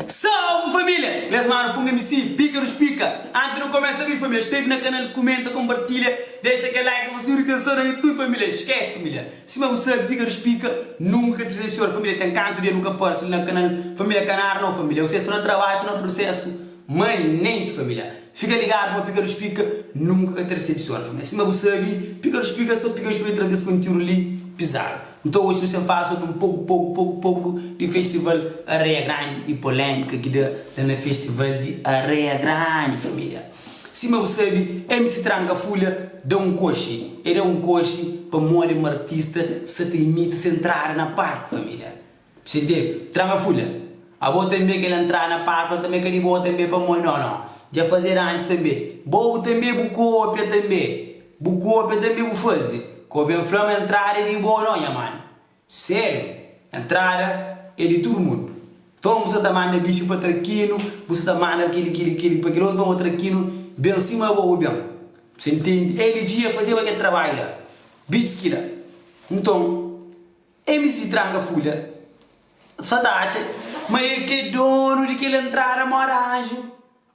Salve família! Les manu Punga MC, Pika dos Pika! Antes nu começa vídeo família, inscreve na canal, comenta, compartilha, deixa aquele like pa subir atenção na YouTube família, esquece família, sima bu sabe Pika dos Pika nunca ka te decepciona família, tem canto dia nu ka parece li na canal família canar não família, você só na trabalho, só na processo manente família, fica ligado ma Pika dos Pika nunca ka te decepciona família, sima bu sabe Pika dos Pika só Pika dos Pika traze kes conteúdo li pisado. Nton oji nu sen fala sobri un poku poku poku poku di festival Areia Grandi y polémika ki da la na festival di Areia Grandi família. Sima bu sabi MC Tranka Fulha da un koxi, e da un koxi pamodi un artista sa ta imita se entrada na palku família. Bu sa intende? Tranka Fulha, abo tanbe kel entrada na palku la tanbe ka di bo tanbe pamodi no no dja fazedu antis tanbe bo bu tanbe bu kopia tanbe. Bu kopia tanbe bu faze. Ko ben fla ma entrada é di bo no nha mano. Serio, entrada é di tudu mundu. Nton bu sa ta manda bifi pa trakinu, bu sa ta manda kili kili kili pa kel otu pamo trakinu ben sima bo bu ben. Bu sa intendi? LG a fazeba kel trabadju la. Beats kila. Nton MC Tranka Fulha sa ta atxa ma el ke donu di kel entrada moda anju.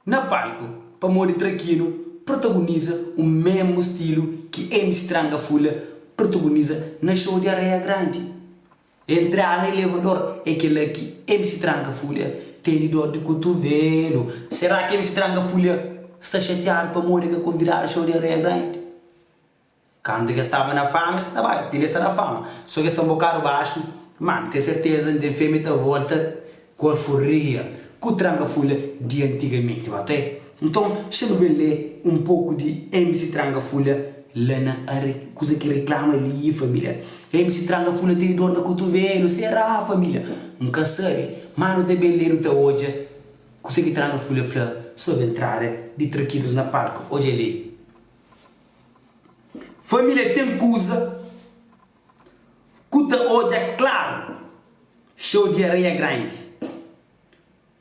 Na palku, pamodi Trakinu protagoniza un memu stilu ki MC Tranka Fulha protagoniza na show di Areia Grandi. Entrada na elevador é kela ki MC Tranka Fulha tene dor di kutuvelu. Será ki MC Tranka Fulha sta xatiadu pamodi ka konvidadu show di Areia Grandi? Kantu ki es staba na fama, es ta bai, ti es sta na fama. So ki es sta un bokadu baxu, ma N ten serteza, N ten fe ma e ta volta ku alforia, ku tranka-fulha di antigamenti. Ba te? Nton, xa nu ben lé un poku di MC Tranka-Fulha la na are, kuza ki riklama li, família. MC Tranka-Fulha tene dor na kutuvelu, será, família? N ka sabe, ma nu ta ben lé, nu ta odja kuza ki Tranka-Fulha fla sobri entrada di Trakitus na palku. Odja li. Família ten kuza ku ta odja klaru xeu di areia grandi.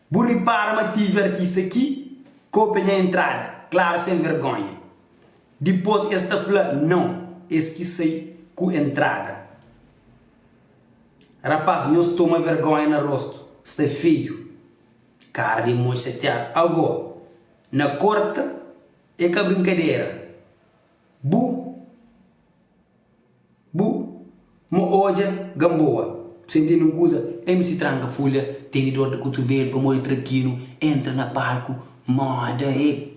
Bu ripara ma tivi artista ki kopia nha entrada, klaru sen vergonha. Dipos es ta fla nau es ki sai ku entrada. Rapaz nhos toma vergonha na rostu, sta feiu. Kara di moji xatiadu. Ago na korta. É ka brinkadera Bu Bu Mo odja Gamboa Bu sa intende un kuza? MC Tranka Fulha tene dor di kutuvelu pamodi Trakinu entra na palku moda el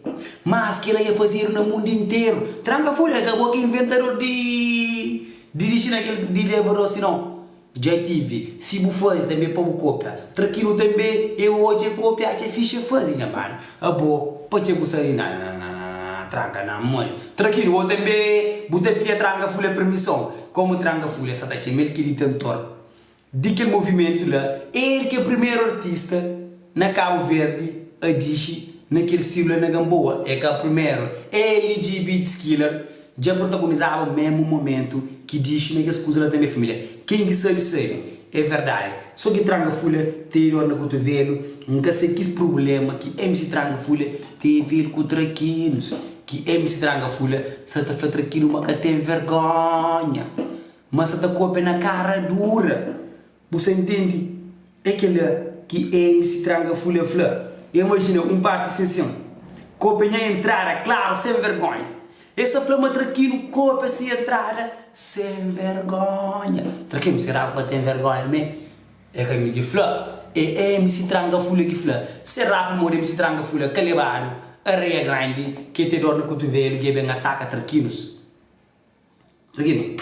Mas kila ya fazedu na mundu interu Tranka Fulha é ka bo ki inventador di di dixi na kel di elevador si nau Dja tive, si bu faze tanbe pa bu kopia Trakinu tanbe e odja e kopia atxa fixe e faze nha manu Abo pa txe bu sa di na tranka na moli Trakinu bo tanbe bu ta pidia tranka fulha permison Komu tranka fulha sa ta txemel ki ditentor di kel movimentu la El ki é primeru artista na Kabu Verdi a dixi na kel stilu la na Gamboa É ka primeru LG Beats Killer Dja protagonizaba memu momentu ki dixi na kes kuza la tanbe familia ken ki sabi sabi é verdadi so ki tranka fulha teni dor na kutuvelu n ka se kis prublema ki MC tranka fulha tevi el ku trakinus ki MC tranka fulha sa ta fla trakinu ma ka ten vergonha ma sa ta kopia na kara dura. Bu sa intendi? É kel-la ki MC Tranka Fulha fla. Imajina un parti sin sin. Kopia nha entrada, klaru, sen vergonha. El sa fla ma Trakinu kopia si entrada sen vergonha. Trakinu, será ku ka ten vergonha mê? É ka mi ki fla, é MC Tranka Fulha ki fla. Será pamodi MC Tranka Fulha ka lebadu areia grandi ki el ten dor na kutuvelu ki el ben ataka Trakinus? Trakinu.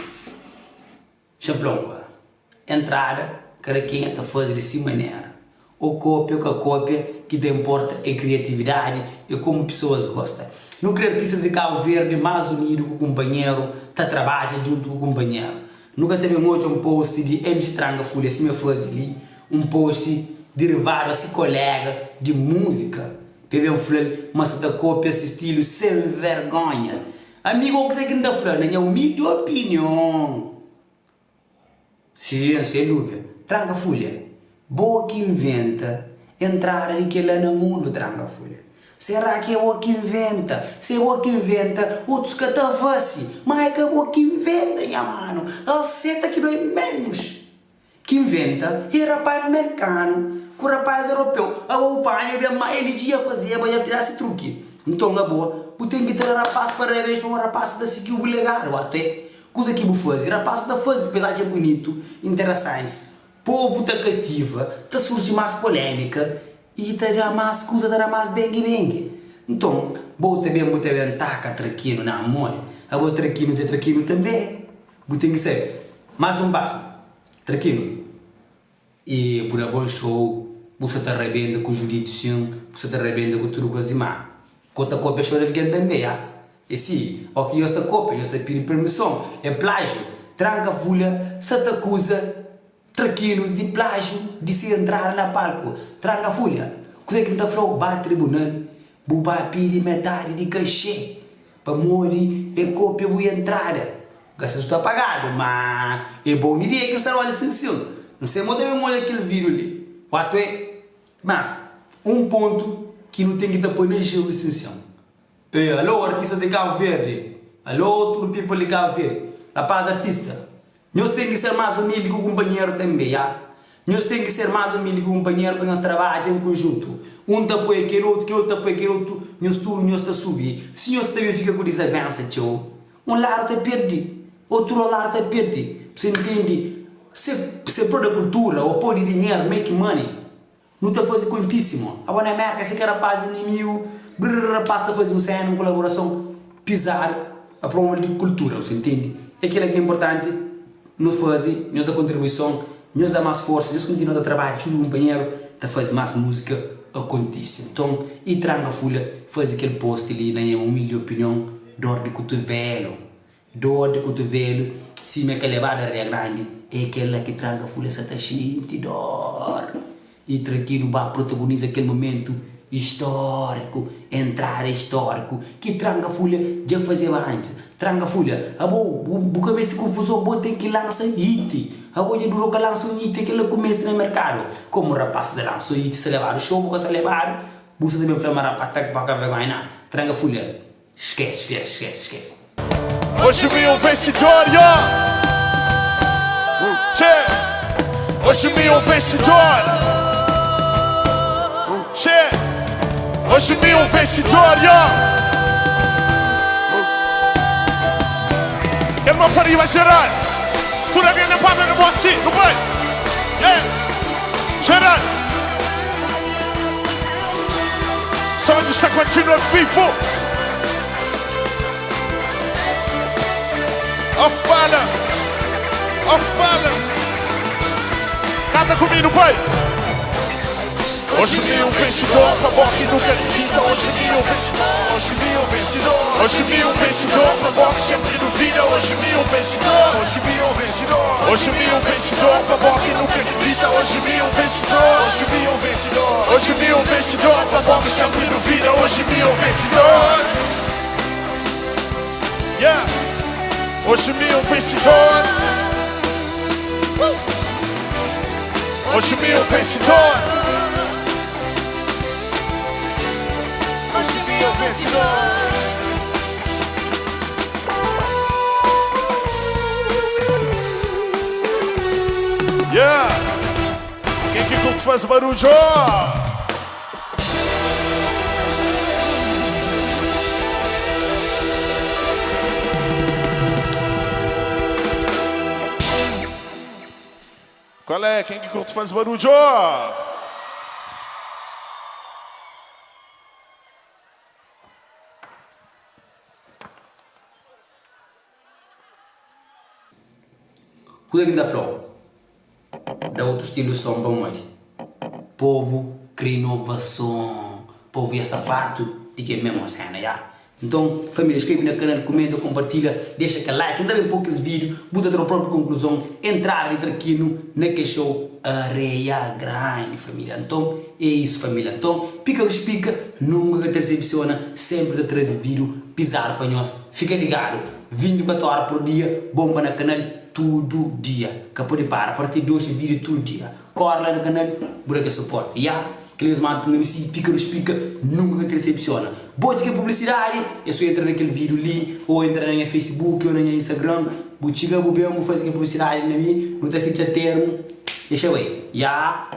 Xa fla un kua entrada kada kenha ta faze di si manera o kopia o ka kopia ki ta inporta e kriatividadi e komu pisoas gosta nu kre artistas di Kabu Verdi mas unidu ku kunpanheru ta trabadja djuntu ku kunpanheru nu ka ta ben odja un post di MC Tranka Fulha sima e faze li un post derivadu a si kolega di muzika pa e ben fla-l ma sa ta kopia si stilu sen vergonha. Amigo o kuzé ki N ta fla na nha umildi opinion Sin, sen duvida Tranka fulha Bo ki inventa entrada di kela na mundu Tranka fulha Será ki é bo ki inventa? Si é bo ki inventa otus ka ta fase Ma é ka bo ki inventa nha manu Aseta ki doi menus Ki inventa é rapaz merkanu. Ku rapaz europeu, abo bu panha ben ma el dja fazeba dja tira si truki. Nton abo bu ten ki tra rapaz parabens pamodi rapaz ta sigiu bu legadu ate kuza ki bu fazi rapaz ta fazi pes atxa bunitu interesantis povu ta kativa ta surji mas polemika i ta da mas kuza ta da mas bengi bengi nton bo ta ben bu ta ben taka trakinu na modi abo trakinu dja trakinu tanbe bu ten ki sabe mas un pasu trakinu. E bu da bon show, bu sa ta rabenta ku Judite sin, bu sa ta rabenta ku tudu kozi ma ko ta kopia show di algen tanbe ya e si o ki nhos ta kopia nhos ta pidi permison e plagio tranka fulha sa ta akuza trakinus di plagio di se entrada na palku tranka fulha kuze ki nta flau ba tribunal bu ba pidi metadi di kaxe Pamodi e kopia bu entrada. Ka sta sta pagadu ma e bom ideia ki sta rola sin sin. N sai mo ta ben odja kel video li. Watu e mas um pontu ki nu ten ki ta poi na jeu li sin sin. E alo artista di Cabo Verde, alo tudu people di Cabo Verde, rapaz artista Nhos ten ki ser más umildi ku kunpanheru tanbê. Ya, nhos ten ki ser más umildi ku kunpanheru pa nhos trabadja en konjuntu. Un ta apoia kel otu, kel otu ta apoia kel otu, nhos tudu nhos ta subi. Si nhos ta ben fika ku dizavénsa txeu, un ladu ta perde, otu ladu ta perde. Bu ntende? Se se pro da kultura ô pô di dinheru, make money. Nu ta faze kontise mo. Abo na Merka si ka rapaz inimigu brrr rapaz ta faze un sena un kolaborason pizadu pa promove di kultura bu sa intende é kila ki é inportanti nu faze nhos da kontribuison nhos da mas forsa nhos kontinua ta trabadja djuntu kunpanheru ta faze mas musika akontise nton i tranka fulha faze kel post li na nha umildi opinion dor di kutuvelu. Dor di kutuvelu sima ke lebadu areia grandi é kela ki tranka fulha sa ta xinti dor i trankilu ba protagoniza kel mumentu istóriku entrada istóriku ki tranka fulha dja fazeba antis tranka fulha abo bu ka meste konfuzon bo ten ki lansa hit abo dja dura ka lansa un hit kela ku meste na merkadu komu rapaz ta lansa un hit sa lebadu show bu ka sa lebadu bu sa ta ben fla ma rapaz ta pa ka vergonha na tranka fulha. Esquece, esquece, esquece, esquece. Hoje mi um vencedor, yeah. Tchê. Hoje mi um vencedor. Tchê. Hoje mi um vencedor, yeah. Kel mão para riba geral. Tudo alguém na palma na mão assim, não vai? Yeah. Geral. Sonho sta continua vivo. Off bala, off bala. Canta comigo, pai. Hoje mi um vencedor, pa bo ki nunca acredita. Hoje mi um vencedor, hoje mi um vencedor. Hoje mi um vencedor, pa bo ki sempre duvida. Hoje mi um vencedor, hoje mi um vencedor. Hoje mi um vencedor, pa bo ki nunca acredita. Hoje mi um vencedor, hoje mi um vencedor. Hoje mi um vencedor, pa bo ki sempre duvida. Hoje mi um vencedor. Yeah. Hoje mi um vencedor. Hoje mi um vencedor. Hoje mi um vencedor. Yeah. Quem que curte faz barulho? Qual é? Quem que curte faz barulho? Kuza ki N ta fla-u, da otu stilu som pamodi povu kre inovason, povu dja sta fartu di kel mesmu sena ya. Nton família skrebe na kanal, kumenta, konpartilha, dexa kel like, N ta ben poi kes vídiu, bu ta tra bu própi konkluzon, entrada di Trakinu na kel show Areia Grandi família. Nton é isu família, nton pika lus pika, nunka ka ta disepsiona, sénpri ta traze vídiu pizadu pa nhos. Fika ligadu, 24 ora por dia, bomba na kanal tudu dia, ka pode para, partir di oxi video tudu dia, kore la na kanal bu da kel suporti, ya, kel nhos manda pa un MC pika nos pika, nunka ka ta decepciona, bo dja kel publicidadi é so entra na kel video li, ou entra na nha facebook ou na nha instagram, bu txiga bu ben bu fazi kel publicidadi na mi, nu ta fitxa termu, dexa bai, ya.